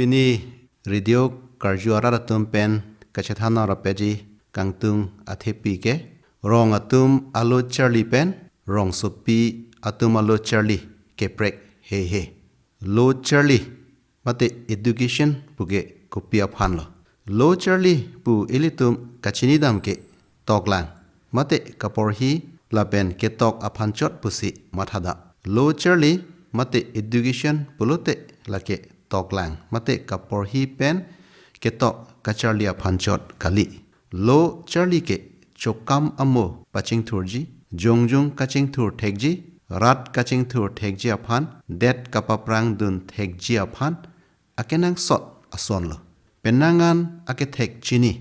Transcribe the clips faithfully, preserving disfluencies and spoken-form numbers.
Pini radio karju arat atum pen kachethan nang rapji kangtung athepi ke, rong atum alo charli pen rongsopi atum alo charli keprek heihe. Lo charli mate education puke kopi aphan lo? Lo charli pu ilitum kachinidam ke toklang mate kaporhi lapen ketok aphan chot pusi mathadam. Lo charli mate education pulote lake toklang mate kaporhi pen ketok kacharli aphan chot kali. Lo charli ke chokam amo pachingthurji, jongjung kachingthur thekji, rat kachingthur thekji aphan, det kapaprang dun thekji aphan akenangsot ason lo. Penang an akethek chini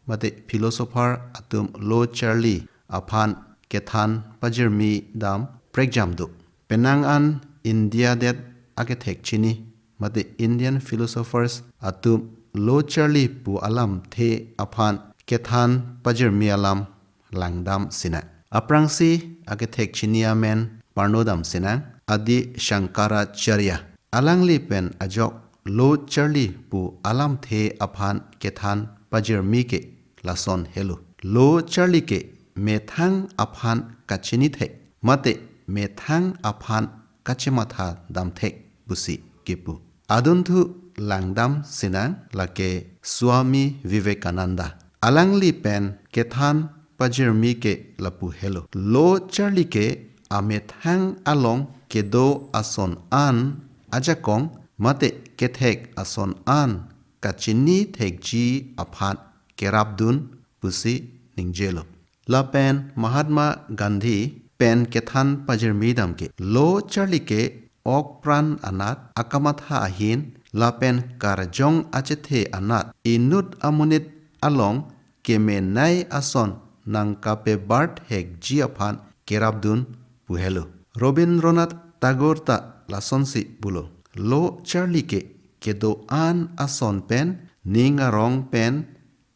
mate philosopher atum lo charli aphan kethan pajirmi dam prekjam do. Penang an India det akethek chini mate Indian philosophers atum lo charli pu alamthe aphan kethan pajirmi alam langdam sinang. Aphrangsi akethek chini amen parnodam sinang, Adi Shankaracharya. Alangli pen ajok lo charli pu alamthe aphan kethan pajirmi ke lason helo. Lo charli ke methang aphan kachini thek mate methang aphan kachematha dam thek pusi kipu. Adunthu langdam sinang lake Swami Vivekananda. Alangli pen kethan pajirmi ke lapu helo. Lo charli ke amethang along kedo ason an ajakong mate kethek ason an kachini thekji aphan kerapdun pusi ningjelo. Lapen Mahatma Gandhi pen kethan pajirmi dam ke, lo charli ke ok pran anat, akamatha ahin lapen karjong achethe anat inut amonit along kemenei ason nangkapebar thekji aphan kerapdun pu helo. Rabindranath Tagore ta lasonsi pulo, lo charli ke kedo an ason pen ning arong pen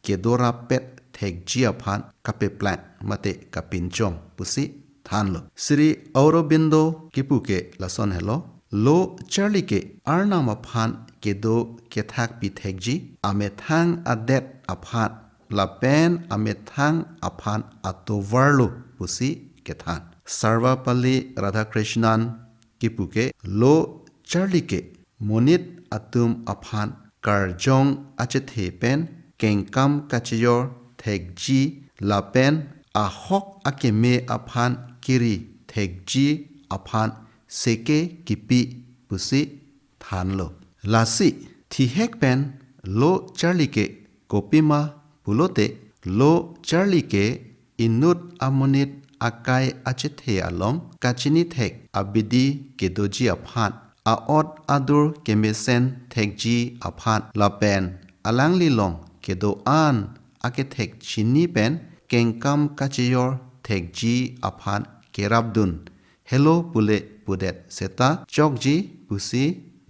kedo rappet thekji aphan kapeplang mate kapinchong pusi thanlo. Sri Aurobindo kipu ke lason helo, lo charli ke Arnam aphan kedo kethakpi thekji, amethang adet aphan lapen amethang aphan atovar lo pusi kethan. Sarvepalli Radhakrishnan kipu ke, lo charli ke monit atum aphan karjong achethe pen kengkam kachejor thekji lapen ahok akeme aphan kiri thekji aphan seke kipi pusi thanlo. Lasi thihek pen lo charli ke kopima pulote, lo charli ke inut amonit akai achethe along kachini thek abidi kedoji aphan, a-ot adur kemesen thekji aphan lapen alanglilong kedo an akethek chini pen kengkam kachejor thekji aphan kerapdun helo pule pudet seta chokji pusi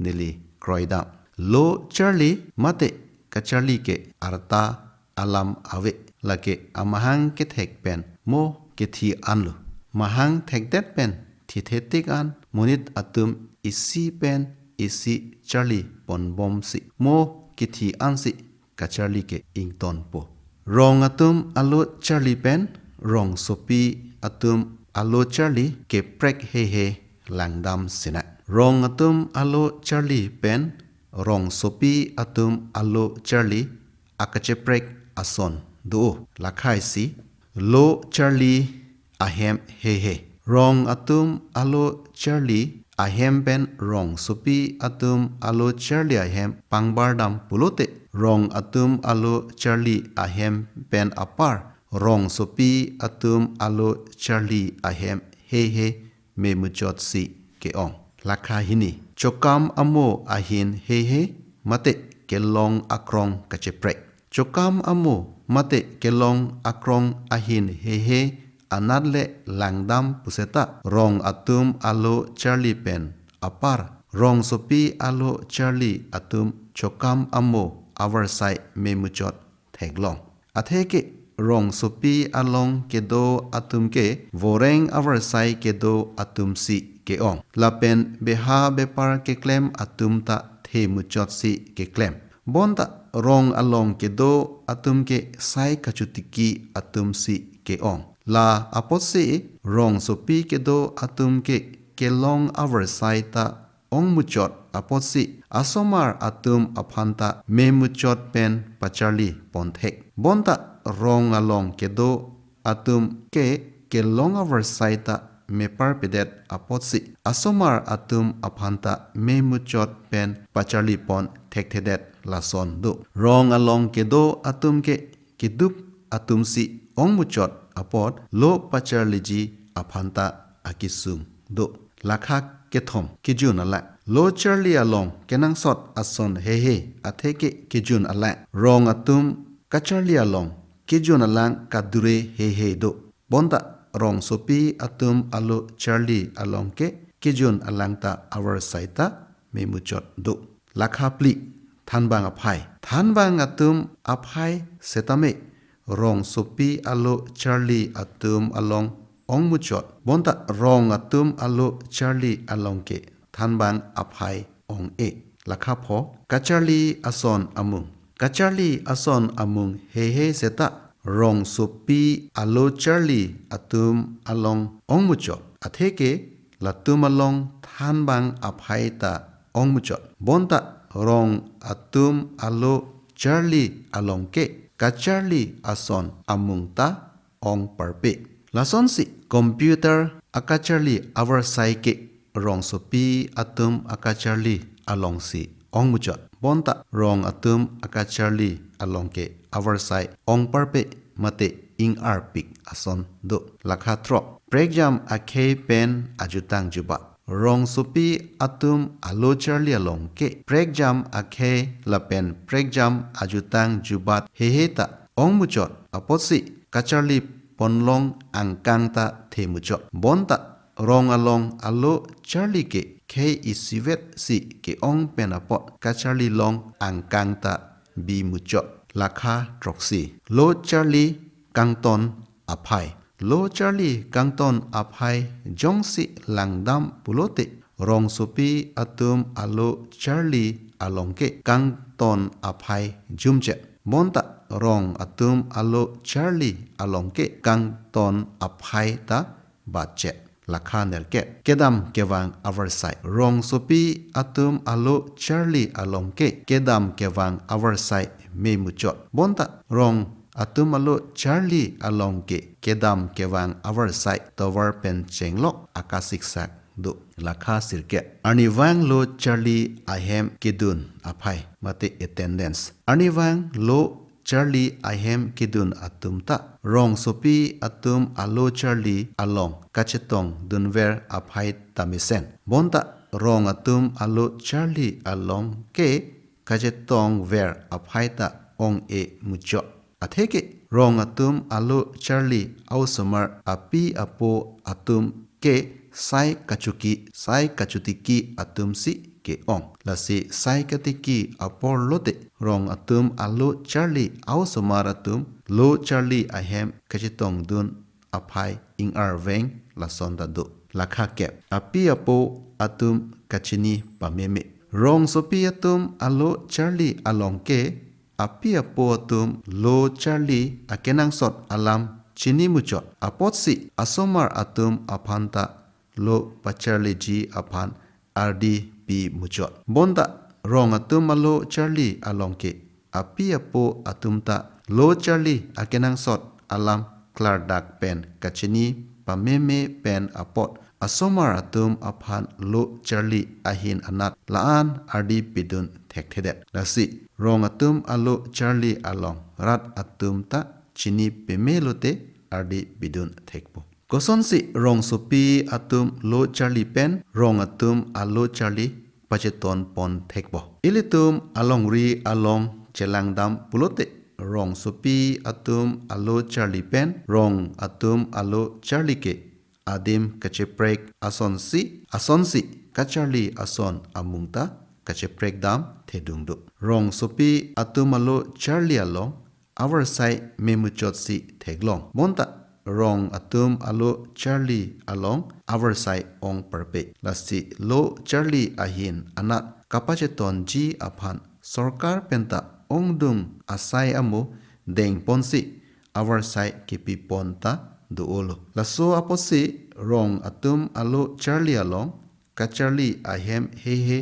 neli kroidam. Lo charli mate kacharli ke arta alam ave, lake amahang kethek pen mo kethi anlo. Mahang thekdet pen thithetik an monit atum isi pen isi charli ponbomsi mo kethi ansi kacharli ke ingtonpo. Rong atum alo charli pen rongsopi atum alo charli keprek heihe langdam sinang. Rong atum alo charli pen rongsopi atum alo charli akacheprek ason do. Lakhai si, lo charli ahem heihe. Rong atum alo charli ahem pen rongsopi atum alo charli ahem pangbardam pulote, rong atum alo charli ahem pen apar rongsopi atum alo charli ahem heihe memuchotsi ke-ong. Lakha hini, chokam amo ahin heihe mate kelong akrong kacheprek. Chokam amo mate kelong akrong ahin heihe anat le langdam puseta, rong atum alo charli pen apar rongsopi alo charli atum chokam amo avarsai memuchot theklong. Atheke rongsopi along kedo atum ke voreng avarsai kedo atumsi ke-ong. Lapen beha bepar keklem atum ta he muchotsi keklem. Bonta rong along kedo atum ke sai kachotiki atumsi ke-ong. La apotsi rongsopi kedo atum ke kelong avarsai ta ong muchot apotsi asomar atum aphanta me muchot pen pacharli ponthek. Bonta rong along kedo atum ke kelong avarsai ta me parpedet apotsi asomar atum aphanta me muchot pen pacharli pon thekthedet lason do. Rong along kedo atum ke keduk atumsi ong muchot apot lo pacharliji aphanta akesung do. Lakha kethom, kejun alang. Lo charli along kenangsot ason heihei atheke kejun alang. Rong atum kacharli along kejun alang kadure heihei do. Bonta rongsopi atum alo charli along ke kejun alang ta avarsai ta me muchot do. Lakha phli, thanbang aphai. Thanbang atum aphai setame rongsopi alo charli atum along ong muchot. Bonta rong atum alo charli along ke thanbang aphai ong-e. Lakha pho, kacharli ason amung. Kacharli ason amung heihei seta rongsopi alo charli atum along ong muchot. Atheke latum along thanbang aphai ta ong muchot. Bonta rong atum alo charli along ke kacharli ason amung ta ong parpe. Lasonsi computer akacharli avarsai ke rongsopi atum akacharli alongsi ong muchot. Bonta rong atum akacharli along ke avarsai ong parpe mate ing-arpik ason do. Lakha throk, prekjam akhei pen ajutang jubat. Rongsopi atum alo charli along ke prekjam akhei lapen prekjam ajutang jubat heihei ta ong muchot apotsi kacharli ponlong angkang ta the muchot. Bonta rong along alo charli ke khei isivet si ke-ong pen apot kacharli long angkang ta bi muchot. Lakha throksi, lo charli kangton aphai. Lo charli kangton aphai jongsi langdam pulote rongsopi atum alo charli along ke kangton aphai jumchet. Bonta rong atum alo charli along ke kangton aphai ta batchet. Lakha nerkep, kedam kevang avarsai. Rongsopi atum alo charli along ke kedam kevang avarsai me muchot. Bonta rong atum alo charli along ke kedam kevang avarsai tovar pen chenglok akasiksak do. Lakha sirkep, arnivang lo charli ahem kedun aphai mate attendance. Arnivang lo charli ahem kedun atum ta rongsopi atum alo charli along kachetong dunver aphai ta mesen. Bonta rong atum alo charli along ke kachetongver aphai ta ong-e muchot. Atheke rong atum alo charli a-osomar api apo atum ke sai kachoki, sai kachotiki atumsi ke-ong. Lasi sai katiki apor lote rong atum alo charli a-osomar atum lo charli ahem kachetongdun aphai ing-arveng lason ta do. Lakha kep, api apo atum kachini pameme. Rongsopi atum alo charli along ke api apo atum lo charli akenangsot alam chini muchot apotsi asomar atum aphan ta lo pacharliji aphan ardi pi muchot. Bonta rong atum alo charli along ke api apo atum ta lo charli akenangsot alam klardak pen kachini pameme pen apot asomar atum aphan lo charli ahin anat la-an ardi pidun thekthedet. Lasi rong atum alo charli along rat atum ta chini peme lote ardi pidun thekpo. Kosonsi rongsopi atum lo charli pen rong atum alo charli pacheton pon thekpo. Ilitum alongri along chelangdam pulote rongsopi atum alo charli pen rong atum alo charli ke adim kacheprek asonsi, asonsi kacharli ason amung ta kacheprekdam thedung do. Rongsopi atum alo charli along avarsai memuchotsi theklong. Bonta rong atum alo charli along avarsai ong parpe. Lasi lo charli ahin anat kapachetonji aphan sorkar penta ongdung asai amo dengponsi avarsai kepipon ta do-olo. Laso apotsi rong atum alo charli along kacharli ahem heihe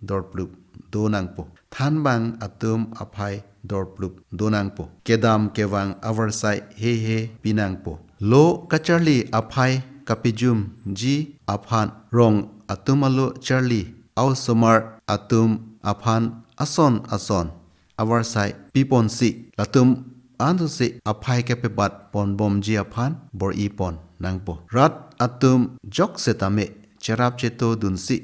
dorplup do nangpo. Thanbang atum aphai dorplup do nangpo. Kedam kevang avarsai heihe pinangpo. Lo kacharli aphai kapejumji aphan rong atum alo charli a-osomar atum aphan ason ason avarsai piponsi latum ansi aphai kepebat ponbomji aphan bor-ipon nangpo. Rat atum joksetame cherap cheto dunsi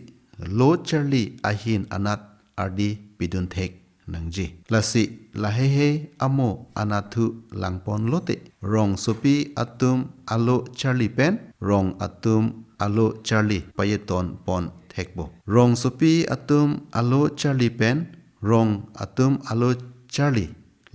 lo charli ahin anat ardi pidun thek nangji. Lasi laheihe amo anatthu langpon lote rongsopi atum alo charli pen rong atum alo charli payeton pon thekpo. Rongsopi atum alo charli pen rong atum alo charli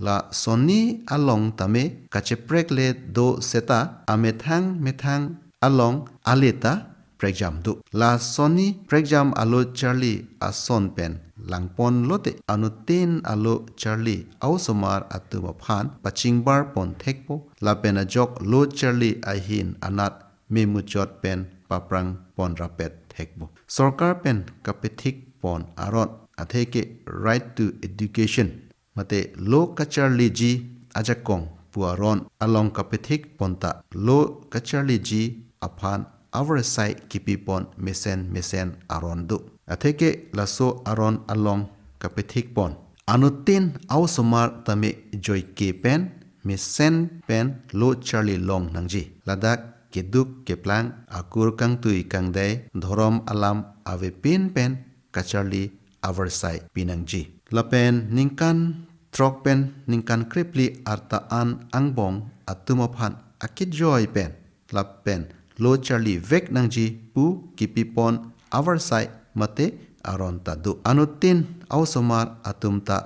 la sonni along tame kacheprek le do seta amethang methang along ale ta prekjam do. La sonni prekjam alo charli ason pen langpon lote anuttin alo charli a-osomar atum aphan pachingbar pon thekpo. Lapen ajok lo charli ahin anat memuchot pen paprang pon rapet thekpo. Sorkar pen kapethik pon aron atheke Right to Education mate lo kacharliji ajakong pu aron along kapethik ponta lo kacharliji aphan avarsai kepipon mesen mesen aron do. Atheke laso aron along kapethik pon anuttin a-osomar tame joike pen mesen pen lo charli long nangji. Ladak keduk keplang akur kangtui kangdai dhorom alam avepin pen kacharli avarsai pinangji. Lapen ningkan throk pen ningkan krephli arta an angbong atum aphan akejoi pen lapen lo charli vek nangji pu kepipon avarsai mate aron ta do. Anuttin a-osomar atum ta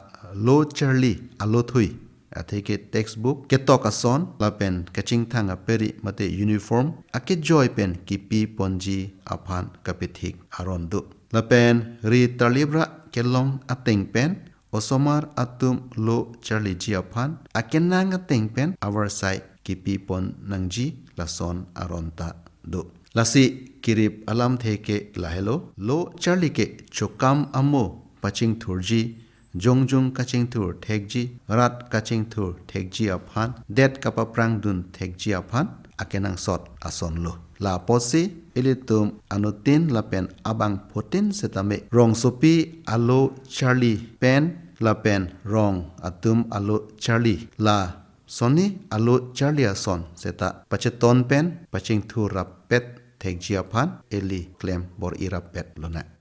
lo charli alothui atheke textbook, ketok ason lapen kachingthang aperi mate uniform akejoi pen kepiponji aphan kapethik aron do. Lapen ri tarlibra kelong ateng pen osomar atum lo charliji aphan akenang ateng pen avarsai kepipon nangji lason aron ta do. Lasi kerip alamthe ke lahelo, lo charli ke chokam amo pachingthurji, jongjung kachingthur thekji, rat kachingthur thekji aphan, det kapaprang dun thekji aphan akenangsot asonlo. La apotsi ilitum anuttin lapen abangphutin setame rongsopi alo charli pen lapen rong atum alo charli la sonni alo charli ason seta pacheton pen pachingthur rappet thekji aphan ili klem bor-i rappet lonang.